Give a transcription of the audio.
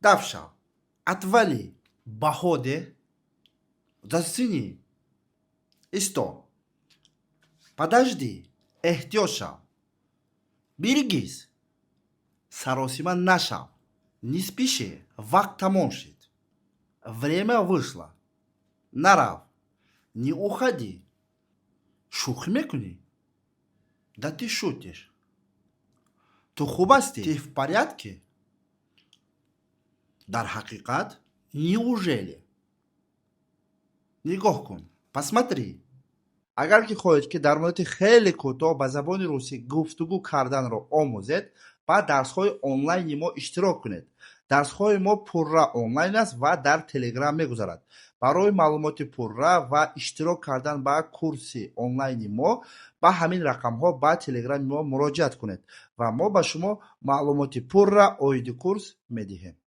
Даф шав, отвали. Баҳо деҳ, зацени. Исто, подожди. Эҳтиёт шав, берегись. Саросима нашав, не спеши. Вақт тамом шуд, время вышло. Нарав, не уходи. Шӯхӣ мекунӣ? Да ты шутишь? Ту хуб ҳастӣ? Ты в порядке? Дар ҳақиқат, неужели? Нигоҳ кун, посмотри. Агар ки хоҳед, ки дар муддати хеле кӯтоҳ ба забони русӣ гуфтугӯ карданро омӯзед, ба дарсҳои онлайни мо иштирок кунед. Дарсҳои мо пурра онлайн аст ва дар Телеграм мегузарад. Барои маълумоти пурра ва иштирок кардан ба курси онлайни мо ба ҳамин рақамҳо ба Телеграми мо муроҷиат кунед ва мо ба шумо маълумоти пурра оиди курс медиҳем.